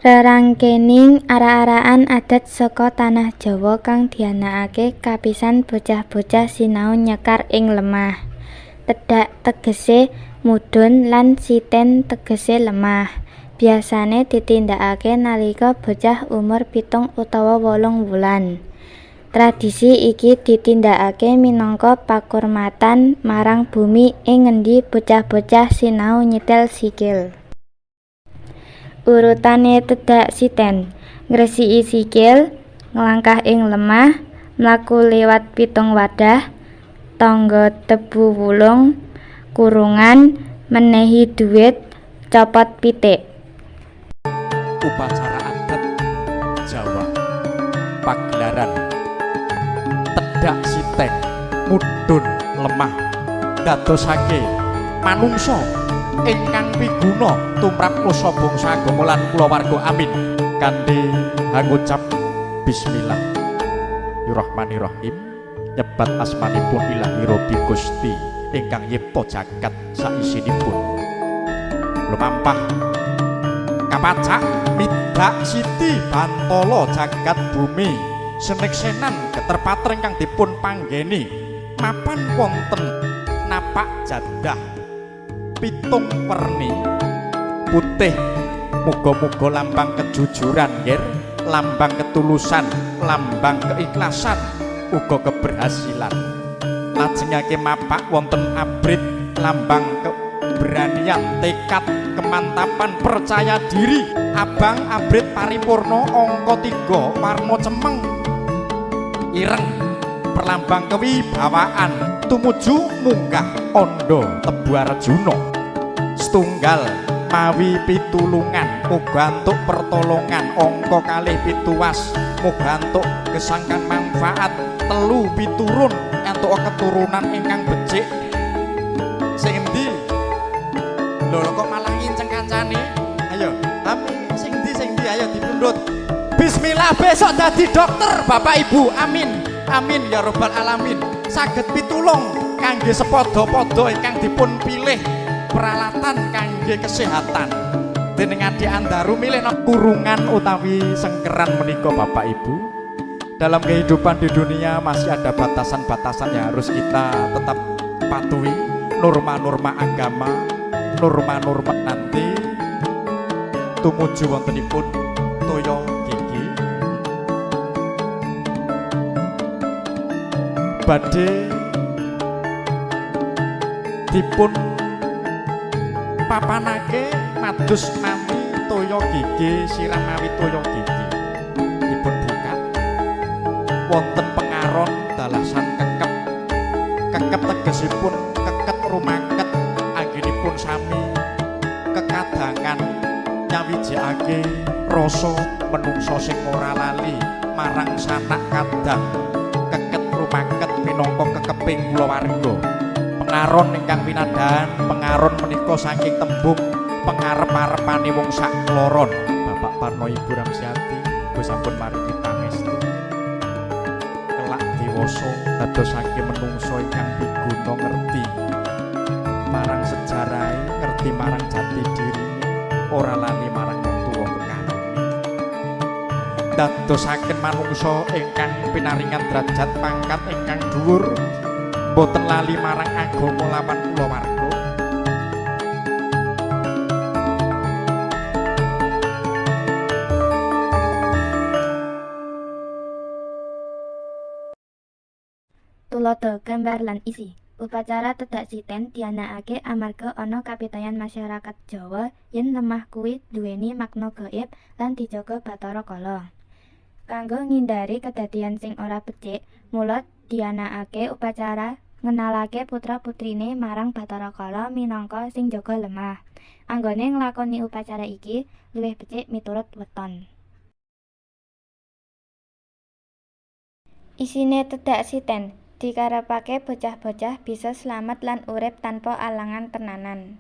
Rerangkening arak-arakan adat saka tanah Jawa kang dianakake kapisan bocah-bocah sinau nyekar ing lemah. Tedhak tegese mudhun lan siten tegese lemah. Biasane ditindakake nalika bocah umur 7 utawa 8 wulan. Tradisi iki ditindakake minangka pakurmatan marang bumi ing ngendi bocah-bocah sinau nyitel sikil. Urutane tedhak siten, ngresiki sikil, nglangkah ing lemah, mlaku liwat pitung wadah, tangga tebu wulung, kurungan, menehi dhuwit, copot pitik. Upacara adat Jawa pagelaran tedhak siten mudhun lemah dadosake manungsa ingkang piguna tumrap nusa bangsa agama lan kulawarga. Amin. Kanthi hangucap bismillahirrahmanirrahim, nyebat asmanipun Ilahi Rabbi Gusti ingkang nyipta jagat saisinipun. Lumampah kapacak midak siti bantala jagat bumi seneksenan geter pater ingkang dipun panggeni mapan wonten napak jadah pitung werni putih. Muga-muga lambang kejujuran nggih, lambang ketulusan, lambang keikhlasan, uga keberhasilan. Lajengake mapak wonten abrit lambang keberanian, tekad, kemantapan, percaya diri. Abang abrit paripurna angka 3 warna cemeng ireng perlambang kewibawaan tumuju munggah ondo tebu Arjuna. Setunggal mawi pitulungan muga antuk pertolongan, angka kalih pituwas muga antuk gesangkan manfaat, telu piturun entuk keturunan ingkang becik. Sing endi? Lho kok malah nginceng kancane? Ayo, amin. Sing endi ayo dipundhut. Bismillah besok dadi dokter Bapak Ibu. Amin. Amin ya robbal alamin. Saged pitulung kangge sepadha-padha ingkang dipun pilih peralatan kangge kesehatan. Dening Adi Andaru milih kurungan utawi sengkeran menika Bapak Ibu. Dalam kehidupan di dunia masih ada batasan-batasan yang harus kita tetap patuhi, norma-norma agama, norma-norma nanti tumuju wontenipun toya gigi badhe dipun papanake madus mawi toya gigi, siram mawi toya gigi dipun buka wonten pengaron dalasan kekep. Kekep tegesipun keket rumaket, anggenipun sami kekadangan nyawijake rasa menungsa sing ora lali marang sanak kadang. Keket rumaket minangka kekeping kulawarga. Pengaron ingkang winadahan, pengaron menika saking tembung pengarep-arepane wong sak kloron. Bapak Parno Ibu Ramsiati, Ibu sampun maringi pangestu. Kelak dewasa dadosake menungsa ingkang piguna ngerti marang sejarahe, ngerti marang jati dirine, ora lali marang wong tuwa kekarone. Dadosaken manungsa ingkang pinaringan derajat pangkat ingkang dhuwur, mboten lali marang agama lawan kulawarga. Tuladha gambar lan isi. Upacara tedhak siten dianakake amarga ana kapitayan masyarakat Jawa yen lemah kuwi duweni makna gaib lan dijaga Bathara Kala. Kanggo ngindari kedadian sing ora becik, mula dianakake upacara ngenalake putra-putrine marang Bathara Kala minangka sing jaga lemah. Anggone nglakoni upacara iki luwih becik miturut weton. Isine tedhak siten, dikarepake bocah-bocah bisa slamet lan urip tanpa alangan tenanan.